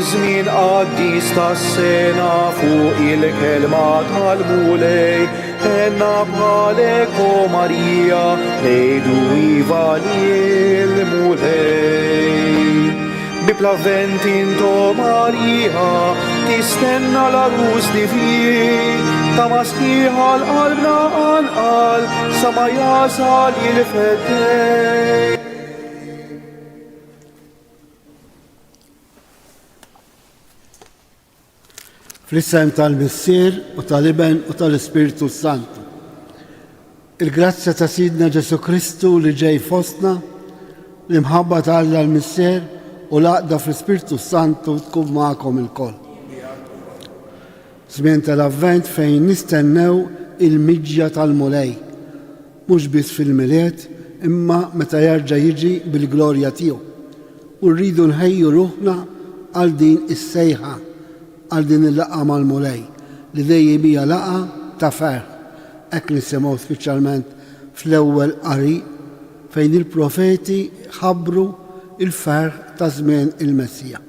iż-żmien qaddis tas-sena fuq il-kelma tal-Mulej, għenna bħalek o Marija, ngħidu iva lill-Mulej. Bieb l-Avvent int o Marija, tistenna l-għarus divin, tama sħiħa l-qalbna qanqal sa ma jasal il-Feddej. Fl-isem tal-Missier u tal-Iben u tal-Ispirtu Santu. Il-grazzja ta' Sidna Ġesu Kristu li ġej fostna, l-imħabba ta' Alla l-Missier u l-għaqda fl-Ispirtu Santu tkun magħkom ilkoll. Żmien tal-Avvent fejn nistennew il-miġja tal-Mulej. Mhux biss fil-Milied imma meta jerġa' jiġi bil-glorja tiegħu. U rridu nħejju ruħna għal din is-sejħa, għal din il-laqgħa mal-Mulej, li dejjem hija laqgħa ta' ferħ. Hekk nisimgħu speċjalment fl-ewwel qari fejn il-profeti ħabbru l-ferħ ta' żmien il-Messija.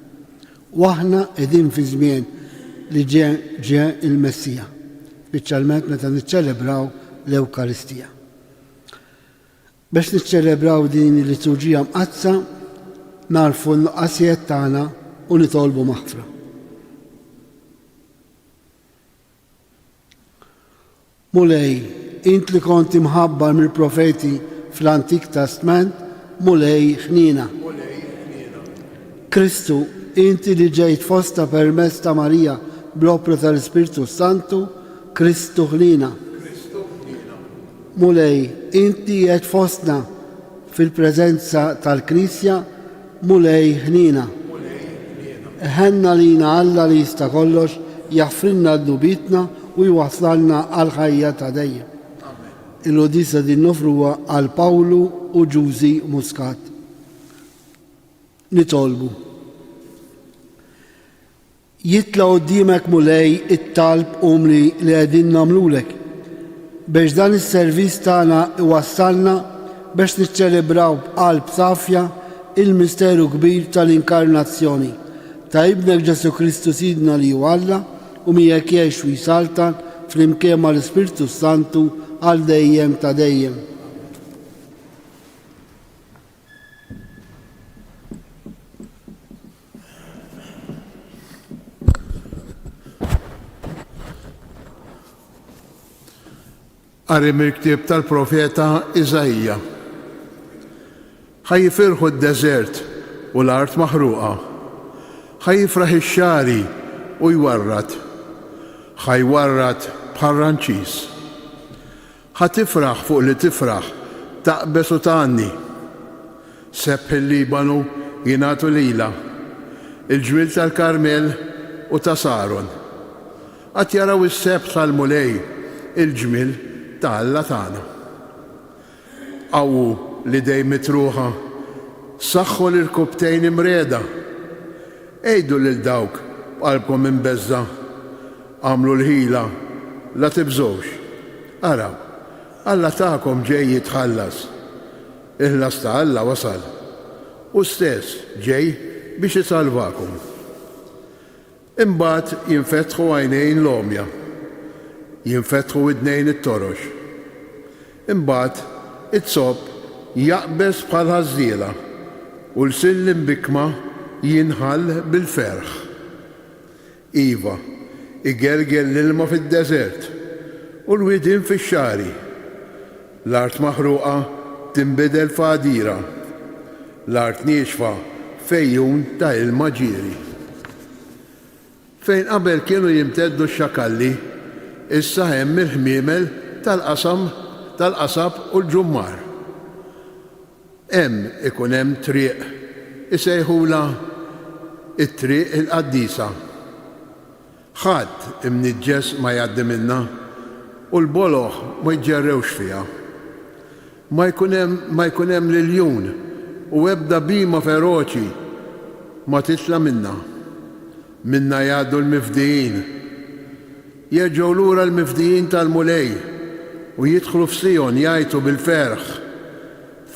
U aħna qegħdin fi żmien li ġie ġie il-Messija, speċjalment meta niċċelebraw l-Ewkaristija. Biex niċċelebraw din il-liturġija mqaddsa, nagħrfu n-nuqqasijiet tagħna u nitolbu maħfra. Mulej, int li kont imħabbar mill-profeti fl-Antik Testment, Mulej ħniena. Kristu, inti li ġejt fostna permezz ta' Marija bl-opra tal-Ispirtu s-Santu, Kristu ħniena. Mulej, int li qiegħed fostna fil-preżenza tal-Knisja, Mulej ħniena. Iħenn għalina Alla li jista' kollox, jaħfrilna dnubietna u jwassalna għall-ħajja ta' dejjem. Il-quddiesa din noffruha għal Pawlu u Ġużi Muscat. Nitolbu. Jitla' quddiemek Mulej it-talb umli li qegħdin nagħmlulek, biex dan is-servizz tagħna iwassalna biex niċċelebraw b'qalb safja il-misteru kbir tal-Inkarnazzjoni ta' Ibnek Ġesù Kristu Sidna li hu Alla u miegħek jgħix u jsaltan flimkien mal-Ispirtu s-Santu għal dejjem ta' dejjem. Qari mill-ktieb tal-profeta Iżaija. Ħa jifirħu d-deżert u l-art maħruqa. Ħa jifraħ ix-xagħri u jwarrad. Ħa jwarrad bħar-ranċiż. Ħa tifraħ fuq li tifraħ, taqbeż u tgħanni. Sebħ il-Libanu jingħatu lilha, il-ġmiel tal-Karmel u ta' Saron. Għad jaraw is-sebħ tal-Mulej, il-ġmiel ta' Alla tagħna. Qawwu l-idejn mitruħa, saħħu l-irkubtejn imriegħda. Għidu lil dawk b'qalbkom imbeżżgħa, Agħmlu l-ħila, la tibżgħux. Araw, Alla tagħkom ġej jitħallas. Il-ħlas ta' Alla wasal. Hu stess ġej biex isalvakom. Imbagħad jinfetħu għajnejn l-għomja, jinfetħu widnejn it-torox. Imbagħad iz-zopp jaqbeż bħal ħażżiela, u lsien l-imbikkma jinħall bil-ferħ. Iva, igelgel l-ilma fid-deżert, u l-widien fix-xagħri. L-art maħruqa tinbidel f'għadira, l-art niexfa f'għejun ta' ilma ġieri. Fejn qabel kienu jimteddu x-xakalli, issa hemm il-ħmiemel tal-qasam tal-qasab u l-ġummar. Hemm ikun hemm triq isejħulha t-Triq il-Qaddisa. Ħadd imniġġes ma jgħaddi minnha, u l-boloh ma jġerrewx fiha. Ma jkun hemm ma jkun hemm l-iljun, u ebda bhima feroċi ma titla' minnha. Minnha jgħaddu l-mifdijin. Jerġgħu lura l-mifdijin tal-Mulej, u jidħlu f'Sijon jgħajtu bil-ferħ.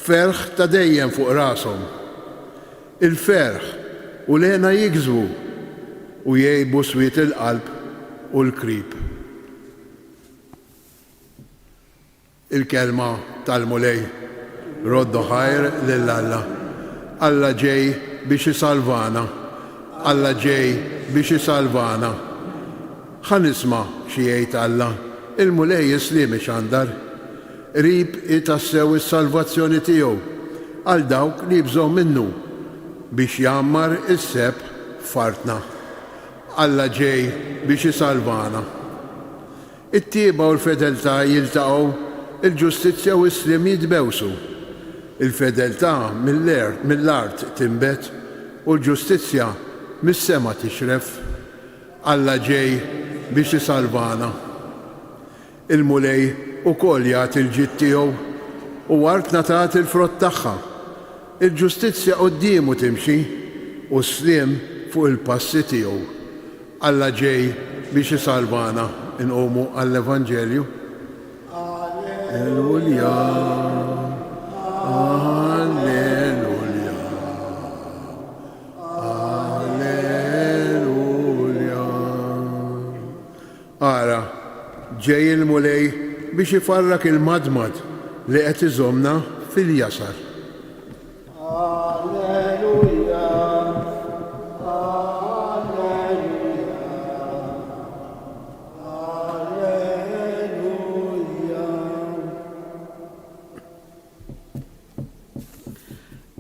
Ferħ ta' dejjem fuq rashom. Il-ferħ u l-hena jiksbu. U jgħibu swied il-qalb u l-krib. Il-Kelma tal-Mulej. Roddu ħajr lil Alla. Alla ġej biex isalvana. Alla ġej biex isalvana. Ħa nisma' xi jgħid Alla. Il-Mulej is-sliem ixandar. Qrib hi tassew is-salvazzjoni tiegħu għal dawk li jibżgħu minnu, biex jgħammar is-sebħ f'artna. Alla ġej biex isalvana. It-tjieba u l-fedeltà jiltaqgħu, il-ġustizzja u s-sliem jitbewsu. Il-fedeltà mill-art tinbet, u l-ġustizzja mis-sema tixref. Alla ġej biex isalvana. Il-Mulej ukoll jagħti l-ġid tiegħu, u artna tagħti l-frott tagħha. Il-ġustizzja quddiemu timxi, u s-sliem fuq il-passi tiegħu. Alla ġej biex isalvana. Inqumu għall-Evanġelju. Alleluja, Alleluja, Alleluja. Ara, ġej il-Mulej biex ifarrak il-madmad li qed iżommna fil-jasar. Alleluja, Alleluja, Alleluja.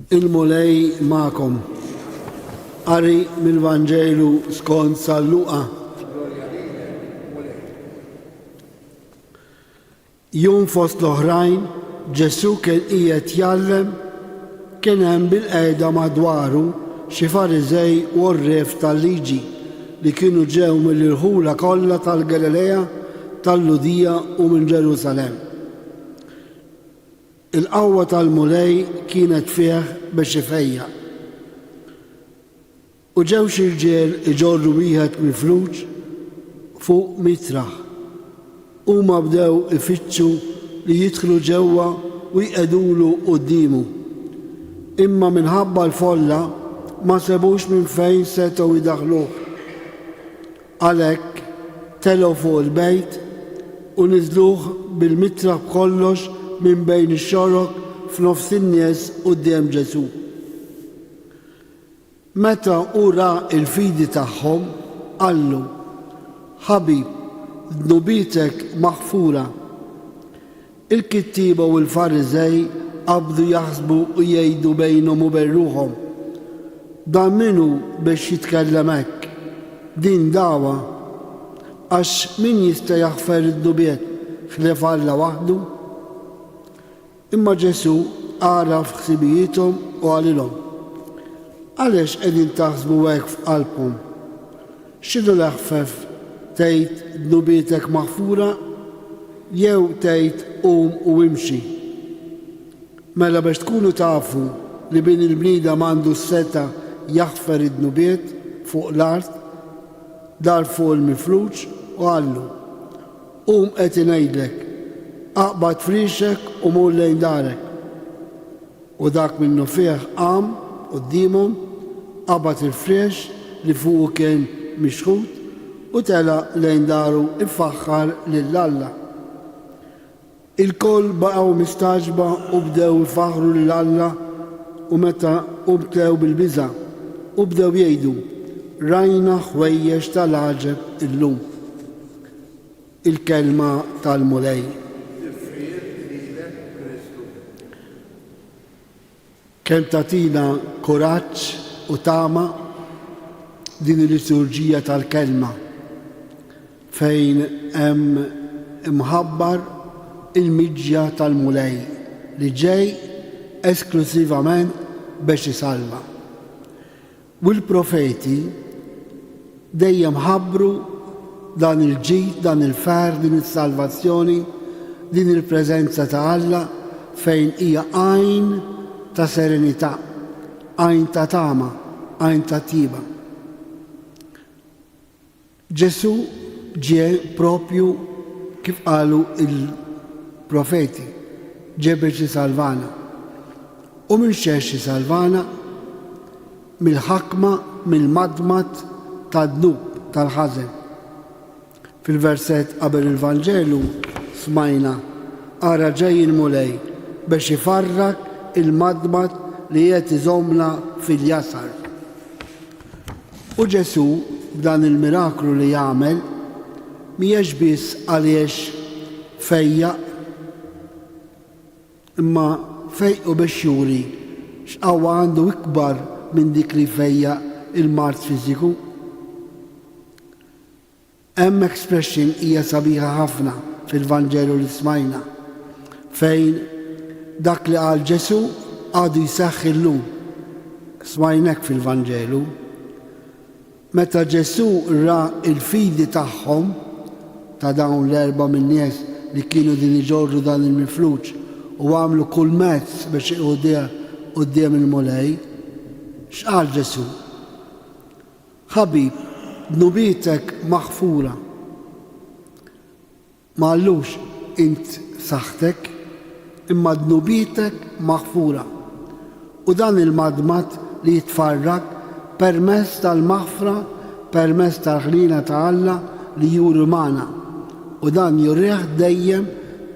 Il-Mulej magħkom. Qari mill-Vanġelu skont San Luqa. Jum fost l-oħrajn, Ġesù kien qiegħed jgħallem, kien hemm bilqiegħda madwaru xi Fariżej u għorrief tal-liġi li kienu ġew mill-irħula kollha tal-Galilea, tal-Lhudija u minn Ġerusalemm. Il-qawwa tal-Mulej kienet fih biex ifejjaq. U ġew xi rġiel iġorru wieħed mifluġ fuq mitraħ. Huma bdew ifittxu li jidħlu ġewwa u jqegħdulu quddiemu. Imma minħabba l-folla ma sebux minn fejn setgħu jdaħħluh. Għalhekk, telgħu fuq il-bejt u niżluh bil-mitraħ b'kollox minn bejn ix-xorok f'nofs in-nies quddiem Ġesù. Meta hu ra l-fidi tagħhom, qallu, Ħabib, dnubietek maħfura. Il-kittieba u l-Fariżej qabdu jaħsbu u jgħidu bejnhom u bejn ruħhom, Dan min hu biex jitkellem hekk? Din dagħwa! Għax min jista' jaħfer id-dnubiet ħlief Alla waħdu? Imma Ġesù għaraf ħsibijiethom u qalilhom, Għaliex qegħdin taħsbu hekk f'qalbkom? X'inhu l-eħfef, tgħid, 'Dnubietek maħfura', jew tgħid, 'Qum u imxi'? Mela biex tkunu tafu li Bin il-bniedem għandu s-setgħa jaħfer id-dnubiet fuq l-art, dar fuq il-mifluġ u qallu, Qum qed ingħidlek, aqbad friexek u mur lejn darek. U dak minnufih qam quddiemhom, qabad il-friex li fuqu kien mixħut, u telaq lejn daru jfaħħar lil Alla. Ilkoll baqgħu mistagħġba u bdew ifaħħru lil Alla u meta u mtlew bil-biża', u bdew jgħidu, Rajna ħwejjeġ tal-għaġeb illum. Il-Kelma tal-Mulej. Tifħir lilek Kristu. Kemm tagħtina kuraġġ u tama din il-liturġija tal-Kelma fejn hemm imħabbar il-miġja tal-Mulej li ġej esklusivament biex isalva. U l-profeti dejjem ħabbru dan il-ġid, dan il-ferħ, din is-salvazzjoni, din il-preżenza ta' Alla fejn hija għajn ta' serenità, għajn ta' tama, għajn ta' tjieba. Ġesù ġie proprju kif qalu l-profeti, ġie biex isalvana. U minn xiex isalvana? Mill-ħakma, mill-madmad. tad-dnub, tal-ħażen. Fil-versett qabel il-Vanġelu smajna, Ara ġej il-Mulej bex ifarrak il-madmad li qiegħed iżommna fil-jasar. U Ġesù b'dan il-miraklu li għamel mhijiex biss għaliex fejjaq, Imma fejqu biex juri x'qawwa għandu ikbar minn dik li jfejjaq il-mard fiżiku. Hemm expression hija sabiħa ħafna fil-Vanġelu li smajna, fejn dak li qal Ġesù għadu jseħħ illum. Smajna hekk fil-Vanġelu. Meta Ġesù ra l-fidi tagħhom, ta' dawn l-erbgħa min-nies li kienu qegħdin iġorru dan il-mifluġ u għamlu kull mezz biex iqogħduh quddiem il-Mulej, x'qal Ġesù? Ħabib, dnubietek maħfura. Ma qallux int saħħtek, imma dnubietek maħfura. U dan il-madmad li jitfarrak permezz tal-maħfra, permezz tal-ħniena ta' Alla li juri magħna, u dan jurih dejjem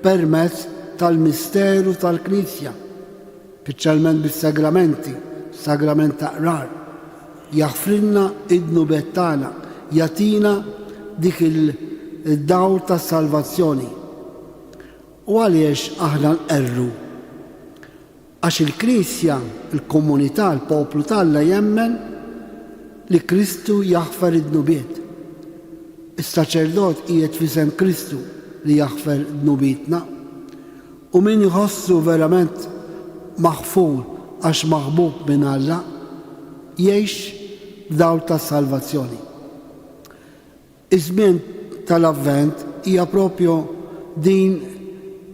permezz tal-misteru tal-Knisja, speċjalment bis-sagramenti, sagrament ta' qrar. Jaħfrilna d-dnubiet tagħna, jagħtina dik il-dawl tas-salvazzjoni. U għaliex aħna nqerru? Għax il-Knisja, il-komunità, il-poplu t'Alla jemmen li Kristu jaħfer id-dnubiet. Is-saċerdot qiegħed f'isem Kristu li jaħfer dnubietna. U min iħossu verament maħfur għax maħbub minn Alla, jgħix f'dawl tas-salvazzjoni. Iż-żmien tal-Avvent hija propju din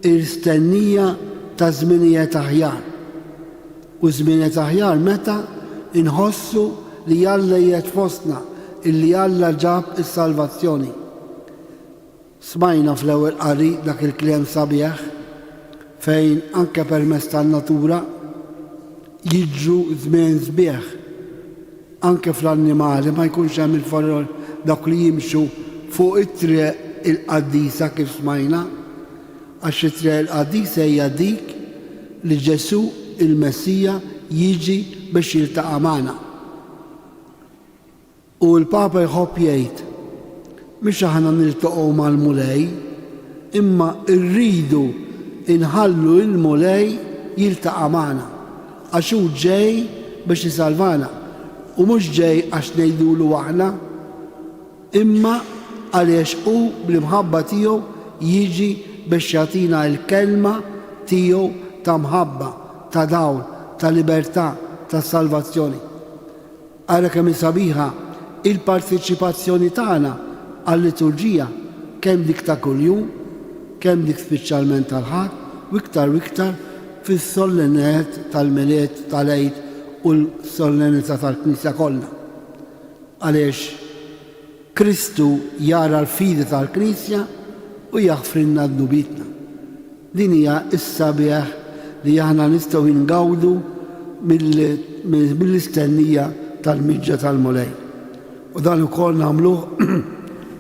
il-stennija ta' żminijiet aħjar. U żminijiet aħjar meta nħossu li Alla qiegħed fostna, illi Alla ġab is-salvazzjoni. Smajna fl-ewwel qari dak il-kliem sabiħ fejn anke permezz tan-natura jiġru żmien sbieħ. Anke fl-annimali ma jkunx hemm il-folol dawk li jimxu fuq it-triq il-qaddisa kif smajna, għax it-triq il-qaddisa hija dik li Ġesù il-Messija jiġi biex jiltaqa' magħna. U l-Papa jħobb jgħid, mhix aħna niltaqgħu mal-Mulej, imma rridu nħallu l-Mulej jiltaqa' magħna, għax hu ġej biex isalvana, u mhux ġej għax ngħidulu aħna, imma għaliex hu bl-imħabba tiegħu jiġi biex jagħtina l-kelma tiegħu ta' mħabba, ta' dawl, ta' libertà, ta' salvazzjoni. Ara kemm hi sabiħa il-parteċipazzjoni tagħna għal-liturġija, kemm dik ta' kuljum, kemm dik speċjalment tal-Ħadd, u iktar u iktar fis-sollenitajiet tal-Milied, tal-Għid u l-solennità tal-Knisja kollha. Għaliex Kristu jara l-fidi tal-Knisja u jaħfrilna dnubietna. Din hija s-sabiħ li aħna nistgħu ingawdu mill-istennija tal-miġja tal-Mulej. U dan ukoll nagħmluh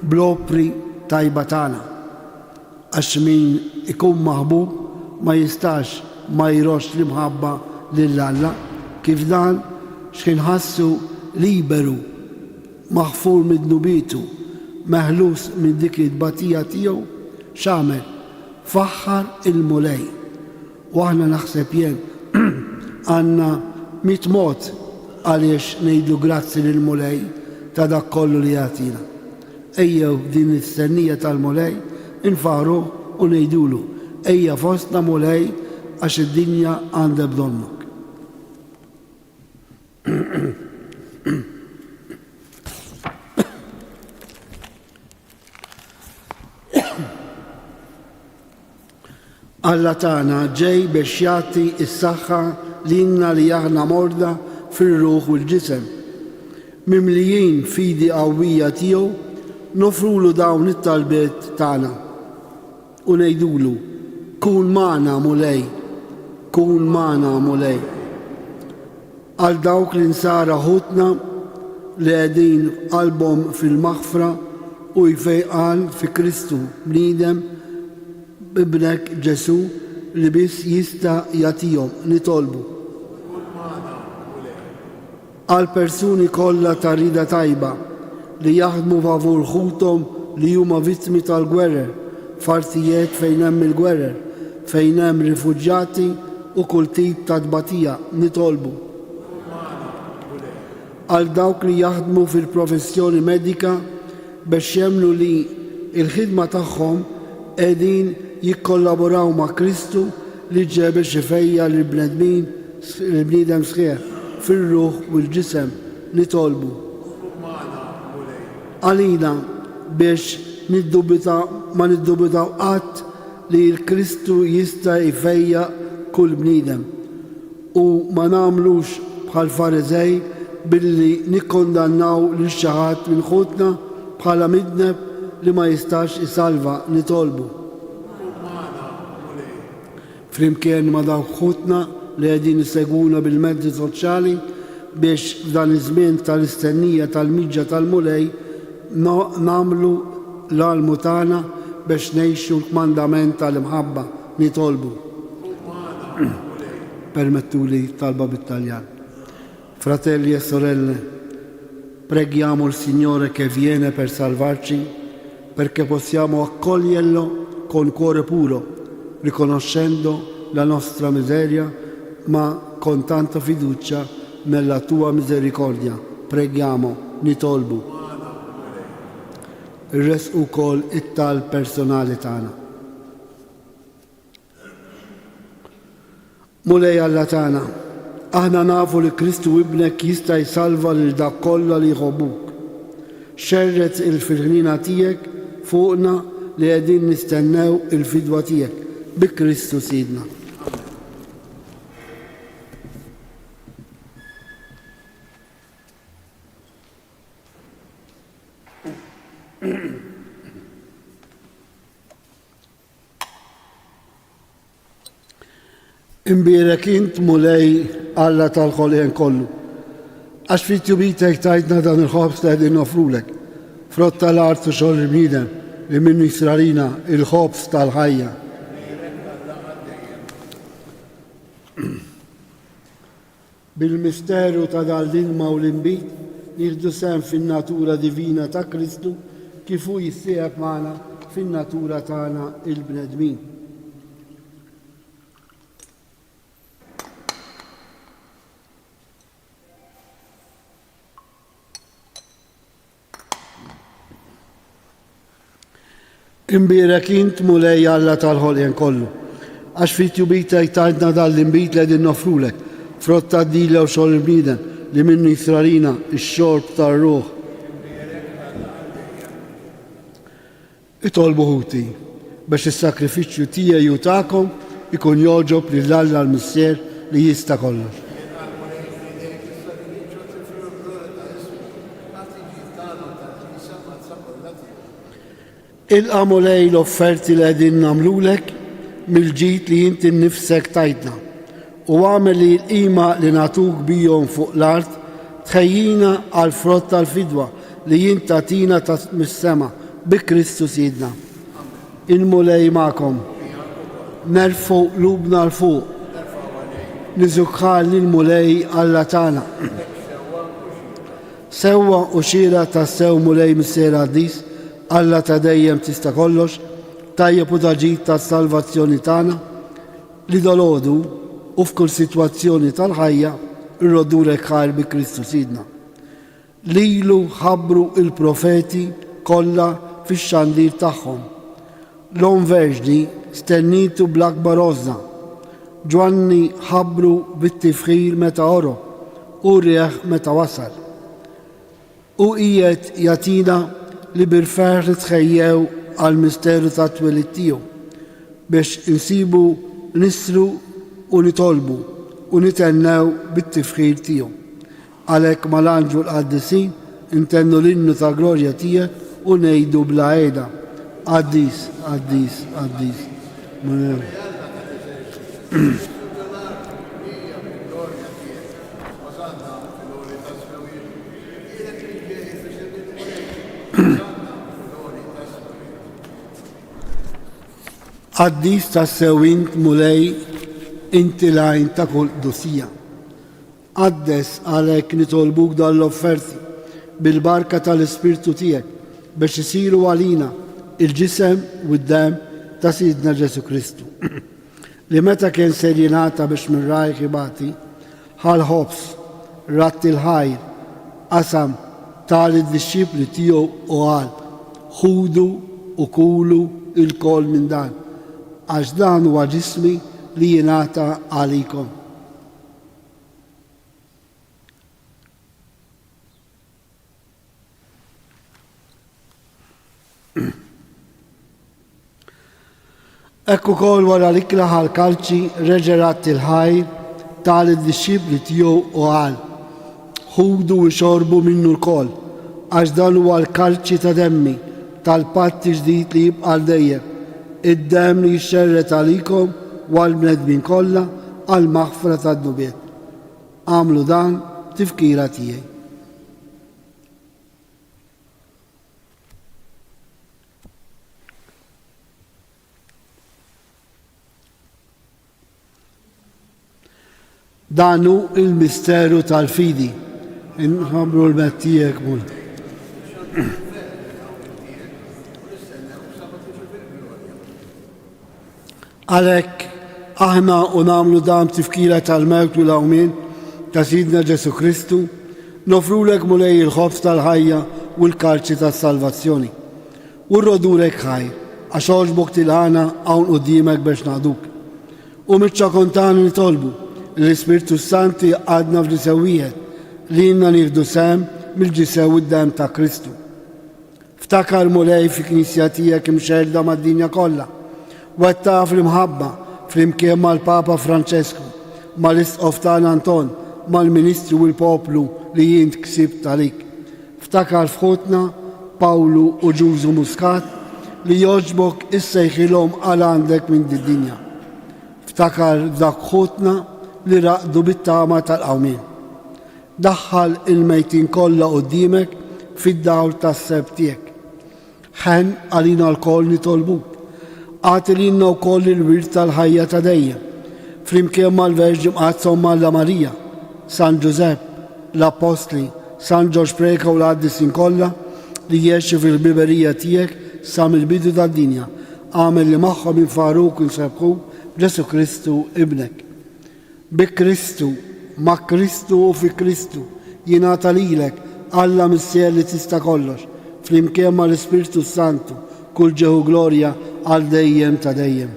bl-opri tajba tagħna. Għax min ikun maħbub ma jistax ma jroxx l-imħabba lil Alla, kif dan x'kien ħassu liberu, maħfur minn dnubietu, meħlus minn dik it-tbatija tiegħu, x'għamel? Faħħar il-Mulej. U aħna naħseb jien għandna mitt mod għaliex ngħidlu grazzi lill-Mulej ta' dak kollu li jagħtina. Ejjew f'din l-istennija tal-Mulej infaħħruh u ngħidulu, Ejja fostna Mulej għax id-dinja għandha bżonnok. Alla tagħna ġej biex jagħti s-saħħa lilna li aħna morda fir-ruħ u l-ġisem. Mimlijin fidi qawwija tiegħu, noffrulu dawn it-talbiet tagħna u ngħidulu, Kun magħna, Mulej, kun magħna, Mulej. Għal dawk l-insara ħutna. li qegħdin qalbhom fil-maħfra u jfejqan fi Kristu bniedem b'Ibnek Ġesù li biss jista' jagħtihom. Nitolbu. Kun magħna, Mulej. Għall-persuni kollha ta' rieda tajba li jaħdmu favur ħuthom li huma vittmi tal-gwerer f'artijiet fejn hemm il-gwerer, fejn hemm rifuġjati u kull tip ta' tbatija, nitolbu. Kun magħna, Mulej. Għal dawk li jaħdmu fil-professjoni medika bex jemmnu li l-ħidma tagħhom qegħdin jikkollaboraw ma' Kristu li ġie biex ifejjaq lill-bnedmin, lill-bniedem sħiħ, fir-ruħ u l-ġisem, nitolbu. Kun magħna, Mulej. Għalina biex niddubita, ma niddubitaw qatt li l-Kristu jista' jfejjaq kull bniedem. U ma nagħmlux bħall-Fariżej billi nikkondannaw lil xi ħadd minn ħutna bħala midneb li ma jistax isalva, nitolbu. Kun magħna, Mulej. Flimkien ma' dawk ħutna li qegħdin isegwuna bil-mezzi soċjali biex f'dan iż-żmien tal-istennija tal-miġja tal-Mulej nagħmlu l-almu tagħna biex ngħixu l-kmandament tal-imħabba, nitolbu. Kun magħna, Mulej. Permettuli talba bit-Taljan. Fratelli e sorelle, preghiamo il Signore che viene per salvarci perché possiamo accoglierlo con cuore puro, riconoscendo la nostra miseria, ma con tanta fiducia nella tua misericordia. Preghiamo, nitolbu. Irressqu wkoll it-talb personali tagħna. Mulej Alla tagħna, aħna nafu li Kristu Ibnek jista' jsalva lil dawk kollha li jħobbuk. Xerred il-fil-ħniena tiegħek fuqna li qegħdin nistennew il-fidwa tiegħek, bi Kristu Sidna. Imbierek int, Mulej, Alla tal-ħolqien kollu, għax fi tjubitek tajtna dan il-ħobż li qegħdin noffrulek, frott tal-art u xogħol il-bniedem li minnu jsir għalina il-ħobż tal-ħajja. Bil-misteru ta' dan l-ilma u l-inbid nieħdu sehem fin-natura divina ta' Kristu kif hu jissieħeb magħna fin-natura tagħna l-bnedmin. Imbierek int, Mulej Alla tal-ħolqien kollu, għax fi tjubitek tajtna dan l-inbid li qegħdin noffrulek, frott tad-dila u xogħol il-bniedem, li minnu jisralina x-xorb tar-ruħ. Itolbu ħuti, biex is-sakrifiċċju tiegħi u tagħkom ikun jogħġob lil Alla l-Missier li jista' kollox. Jilqa' l-Mulej f'idejk is-sagrifiċċju għat-tifħir u l-glorja ta' ismu, għat-tiġid tagħna u tal-Knisja Mqaddsa kollha tiegħu. Ilqa' Mulej l-offerti li qegħdin nagħmlulek mill-ġid li int innifsek tajtna, u agħmel li l-qima li nagħtuk bihom fuq l-art tħejjina għall-frott tal-fidwa li int tagħtina ta' mis-sema bi Kristu Sidna. Il-Mulej magħkom. Nerfgħu qlubna 'l fuq. Niżukħar lill-Mulej Alla tagħna. Sewwa u xieraq tassew Mulej Missier Qaddis, Alla ta' dejjem tista' kollox, tajjeb u ta' ġid tas-salvazzjoni tagħna, li dalgħodu u f'kull sitwazzjoni tal-ħajja rroddulek ħajr bi Kristu Sidna. Lilu ħabbru l-profeti kollha fix-xandir tagħhom. L-Omm Verġni stennietu bl-akbar għożża. Ġwanni ħabbru bit-tifħir meta għorob, u rieh meta wasal. Hu qiegħed jagħtina li bil-ferħ nitħejjew għall-misteru tat-twelid tiegħu, biex insibu nissru u nitolbu u nithennew bit-tifħir tiegħu. Għalhekk mal-anġlu l-qaddisin intennu l-innu ta' glorja tiegħek u ngħidu bla heda, Qaddis, qaddis, qaddis, Mulej. Qaddis tassew int, Mulej, inti l-għajn ta' kull qdusija. Qaddes għalhekk nitolbuk dan l-offerti bil-barka tal-Ispirtu tiegħek biex isiru għalina il-ġisem u d-demm ta' Sidna Ġesù Kristu, li meta kien ser jingħata biex minn rajh ibati, Ħa l-ħobż, radd il-ħajr, qasam, ta lid-dixxipli tiegħu u qal, Ħudu u kulu lkoll minn dan, għax dan huwa ġismi li jingħata għalikom. Hekk ukoll wara l-ikla ħa l-kalċi, reġa' radd il-ħajr, ta lid-dixxipli tiegħu u qal, Ħudu u xorbu minnu lkoll, għax dan huwa l-kalċi ta' demmi, tal-patt ġdid li jibqa' għal dejjem, id-demm li jixxerred għalikom u għall-bnedmin kollha għall-maħfra tad-dnubiet. Agħmlu dan b'tifkira tiegħi. Dan hu il-misteru tal-fidi. Inħabbru l-mewt tiegħek, Mulej. Għalhekk, aħna u nagħmlu dan b'tifkira tal-mewt u l-qawmien ta' Sidna Ġesù Kristu, noffrulek Mulej il-ħobż tal-ħajja u l-kalċi tas-salvazzjoni. U rrodulek ħajr, għax għoġbok tilqagħna hawn quddiemek biex naqduk. U miċ-ċokon tagħna nitolbu li l-Ispirtu s-Santu jgħaqqadna f'ġisem wieħed, lilna nieħdu sehem mill-ġisem u d-demm ta' Kristu. Ftakar, Mulej, fil-Knisja tiegħek imxerrda mad-dinja kollha. Wettaqha fl-imħabba, flimkien mal-Papa Franċesku, mal-Isqof tagħna Anton, mal-ministri u l-poplu li int ksibt għalik. Ftakar f'ħutna Pawlu u Ġużu Muscat li jogħġbok issejħilhom għal għandek minn did-dinja. Ftakar f'dawk ħutna li raqdu bit-tama tal-qawmien. Daħħal il-mejtin kollha quddiemek fid-dawl tas-sebħ tiegħek. Ħenn għalina lkoll nitolbuk. Agħti lilna wkoll il-wirt tal-ħajja ta' dejjem, flimkien mal-Verġni Mqaddsa Omm Alla Marija, San Ġużepp, l-Appostli, San Ġorġ Preca u l-qaddisin kollha li għexu fil-ħbiberija tiegħek sa mill-bidu tad-dinja. Agħmel li magħhom infaħruk u nsebbħuk b'Ġesù Kristu Ibnek. Bi Kristu, ma' Kristu u fi Kristu, jingħata lilek, Alla Missier li tista' kollox, flimkien ma' l-Ispirtu s-Santu, kull ġieħ u glorja għal dejjem ta' dejjem.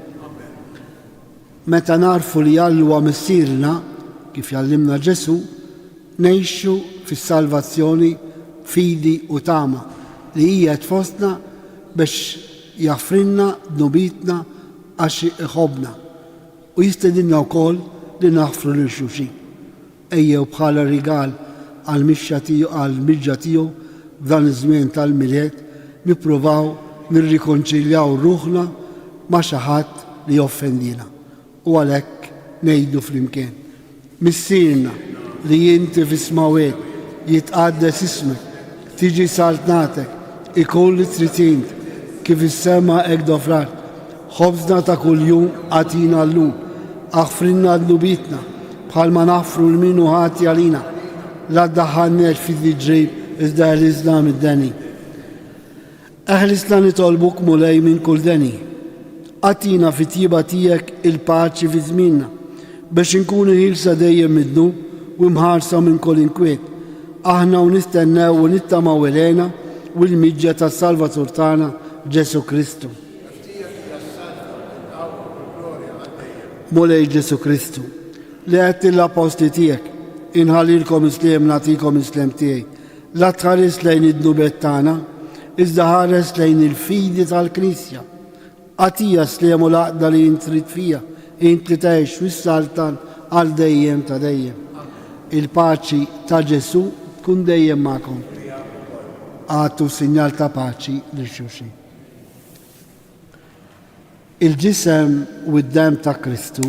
Meta nagħrfu li Alla huwa Missierna, kif jgħallimna Ġesù, ngħixu fis-salvazzjoni b'fidi u tama li qiegħed fostna biex jaħfrilna dnubietna għax iħobbna. U jistedinna wkoll li naħfru lil xulxin. Ejjew bħala rigal għall-mixja tiegħu għall-miġja tiegħu f'dan iż-żmien tal-Milied nippruvaw nirrikonċiljaw ruħna ma' xi ħadd li offendiena. U għalhekk ngħidu flimkien, Missierna li inti fis-smawwiet, jitqaddes ismek, tiġi saltnatek, ikun li trid int, kif fis-sema hekk do fl-art. Ħobżna ta' kuljum agħtina llum. Aħfrilna dnubietna, bħalma naħfru 'l min hu ħati għalina. La ddaħħalniex fi tiġrib, iżda eħlisna mid-deni. Eħlisna nitolbuk, Mulej, minn kull deni. Agħtina fit-tjieba tiegħek il-paċi fi żmienna, biex inkunu ħielsa dejjem mid-dnub u mħarsa minn kull inkwiet, aħna u nistennew u nittamaw il-hena u l-miġja tas-Salvatur tagħna, Ġesù Kristu. Mulej Ġesù Kristu, li għedt lill-appostli tiegħek, Inħallilkom is-sliem nagħtikom is-sliem tiegħi. La tħares lejn id-dnubiet tagħna, iżda ħares lejn il-fidi tal-Knisja. Agħtiha s-sliem u l-għaqda li int trid fiha, int li tgħix u ssaltan għal dejjem ta' dejjem. Il-paċi ta' Ġesù tkun dejjem magħkom. Agħtu sinjal ta' paċi lil xulxin. Il-ġisem u d-demm ta' Kristu,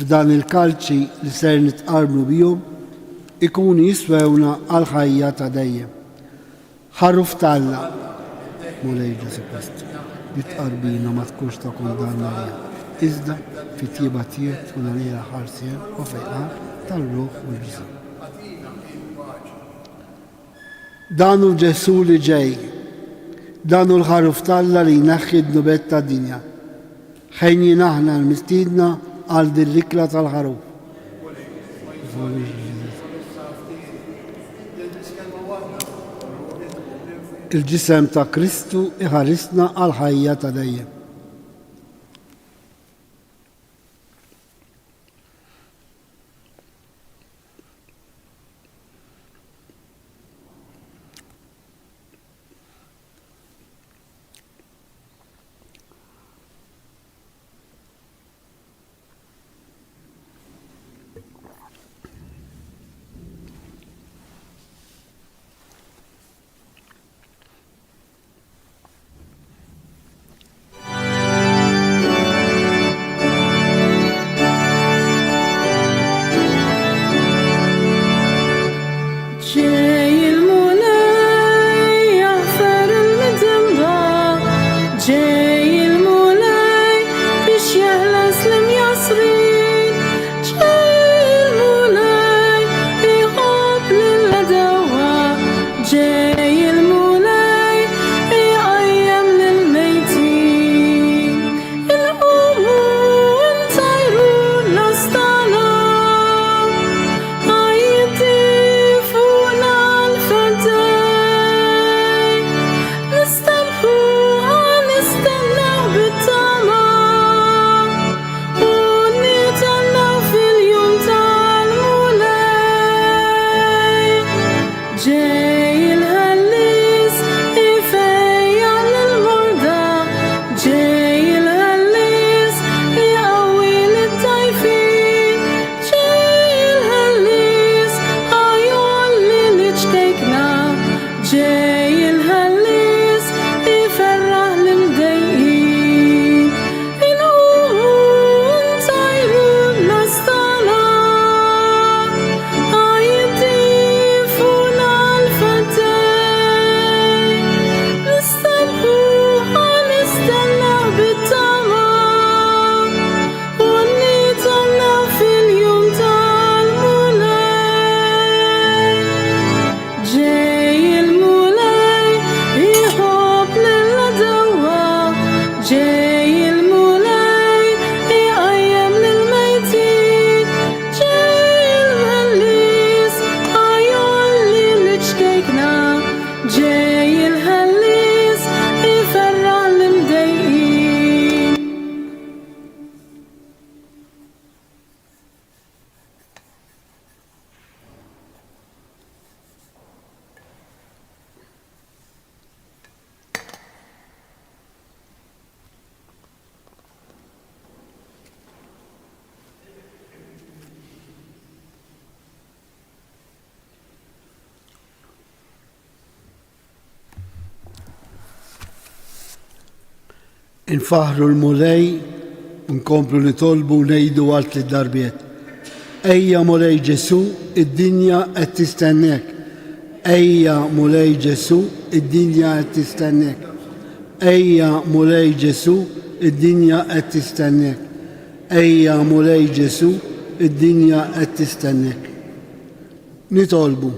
f'dan il-kalċi li ser nitqarbnu bihom, ikunu jiswewna għall-ħajja ta' dejjem. Ħaruf t'Alla, Mulej Ġesù Kristu. Li t-tqarbina ma tkunx ta' kundanna għalija, iżda fit-tjieba tiegħek tkun għalija ħarsien u fejqan tar-ruħ u l-ġisem. Dan hu Ġesù li ġej. Dan hu l-Ħaruf t'Alla li jneħħi d-dnubiet tad-dinja. Ħenjin aħna l-mistiedna għal din l-ikla tal-Ħaruf. Il-ġisem ta' Kristu iħarisna għall-ħajja ta' dejjem. Ġej il-Mulej jaħfer il-midinba, ġej il-Mulej biex jeħles l-imjassrin, ġej il-Mulej iħobb lill-għedewwa, ġej il-Mulej iqajjem lill-mejtin. Inqumu ntajru n-nas tagħna. Ħajti fuqna l-feddej. Nistenħu nistennew bit-tama u nithennew fil-jum tal-Mulej. Ġej il-Ħellies ifejjaq lill-morda, ġej il-Ħellies iqawwi lid-dgħajfin, ġej il-Ħellies ħa jgħolli l-ċkejkna, ġej il-Ħellies iferraħ l-imdejqin. Inqumu ntajru n-nas tagħna, ħa jittifuna l-feddej. Nistenħu ħa nistennew bit-tama u nithennew fil-jum tal-Mulej. Ġej il-Mulej iħobb lill-għedewwa, ġej il-Mulej iqajjem lill-mejtin, ġej il-Ħellies ħa jgħolli l-ċkejkna, ġej il-Ħellies iferraħ l-imdejqin. Infaħħru l-Mulej u nkomplu nitolbu u ngħidu għal tliet darbiet. Ejja Mulej Ġesù, id-dinja qed tistennek. Ejja Mulej Ġesù, id-dinja qed tistennek. Ejja Mulej Ġesù, id-dinja qed tistennek. Ejja Mulej Ġesù, id-dinja qed tistennek. Nitolbu.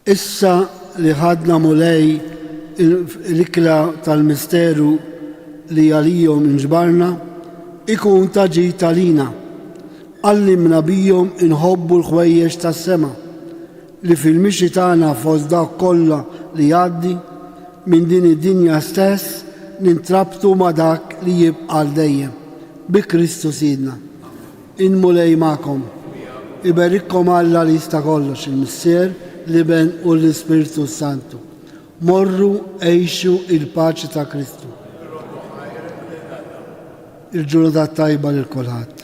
Issa li ħadna Mulej l-ikla tal-misteru li għalihom inġbarna, ikun ta' ġid għalina. Għallimna bihom inħobbu l-ħwejjeġ tas-sema, li fil-mixi tagħna fost dawk kollha li jgħaddi minn din id-dinja stess nintrabtu ma' dak li jibqa' għal dejjem. Bi Kristu Sidna. Il-Mulej magħkom. Iberikkom Alla li jista' kollox, il-Missier, l-Iben u l-Ispirtu s-Santu. Morru għixu il-paċi ta' Kristu. Il-ġurnata t-tajba lil kulħadd.